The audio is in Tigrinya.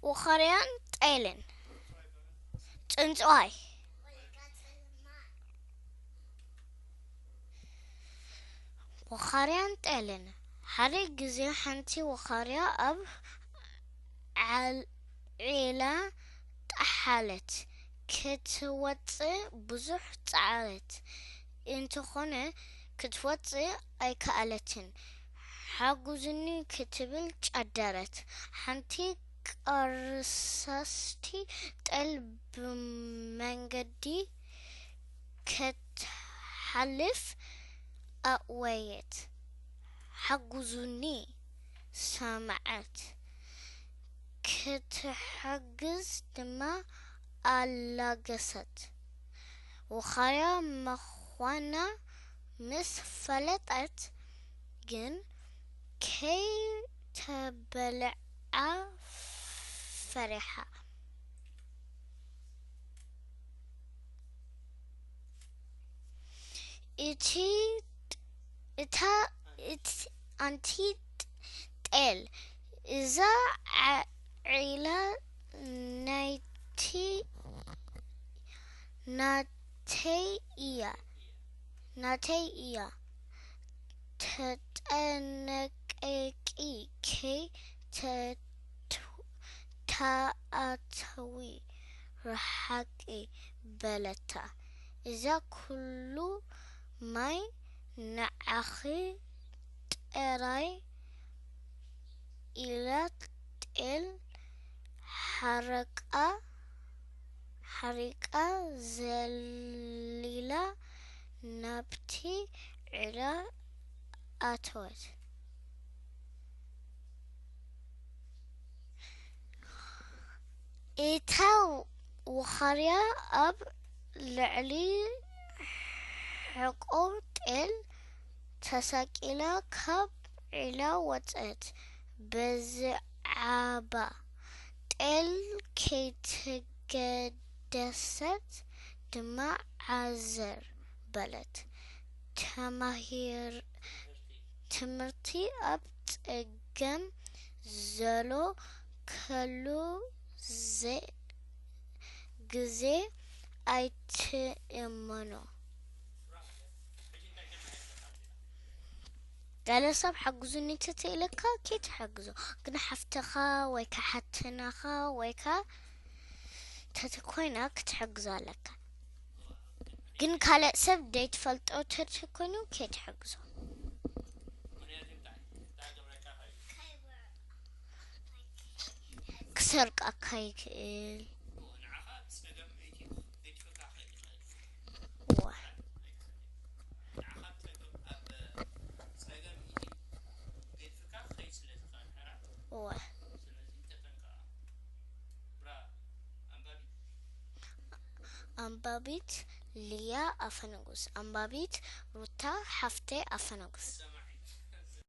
ወኻርያን ጤልን። ጽንጽዋይ። ወኻርያን ጤልን። ሓደ ግዜ ሓንቲ ወኻርያ ኣብ ዓል-፣ ዒላ ጠሓለት። ክትወጽእ ብዙሕ ጸዓረት። እንተኾነ ክትወጽእ ኣይከኣለትን። ሓጉዝኒ ክትብል ጨደረት። ሓንቲ ቀርሳስቲ ጤል ብመንገዲ ክትሓልፍ ኣእወየት። ሓጉዙኒ ሰምዐት። ክትሕግዝ ድማ ኣላገሰት። ወኻርያ ምዃና ምስ ፈለጠት ግን ከይተበልዓ ፈሪሓ። እቲ፣ እታ፣ እቲ፣ ኣንቲ ጤል፣ እዛ ዓ-፣ ዒላ ናይቲ፣ ናተይ እያ፣ ናተይ እያ። ተጠንቀቂ ከይ ተት-፣ ተኣትዊ ርሓቂ በለታ። እዛ ኩሉ ማይ ንዓኺ ጥራይ ኢላ ጤል ሓረቃ፣ ሓሪቃ ዘሊላ ናብቲ ዒላ ኣተወት። እታ ወኻርያ ኣብ ልዕሊ ሕቖ ጤል ተሰቂላ ካብ ዒላ ወጸት። ብዛዕባ ጤል ከይተገደሰት ድማ ዓዘር በለት። ተማሂር-፣ ትምህርቲ ኣብ ጸገም ዘሎ ከሉ ዘ-፣ ግዜ ኣይትእመኖ። ገለ ሰብ ሓግዙኒ ተተኢለካ ከይትሕግዞ፣ ግን ሓፍትኻ ወይ ከ ሓትናኻ ወይ ከ ተተኮይና ክትሕግዞ ኣለካ። ግን ካልእ ሰብ ዘይትፈልጦ ተተኮይኑ ከይትሕግዞ። ክሰርቀካ ይኽእል። እዋ። እዋ። ኣንባቢት ሊያ ኣፈንጉስ። ኣንባቢት ሩታ ሓፍተይ ኣፈንጉስ።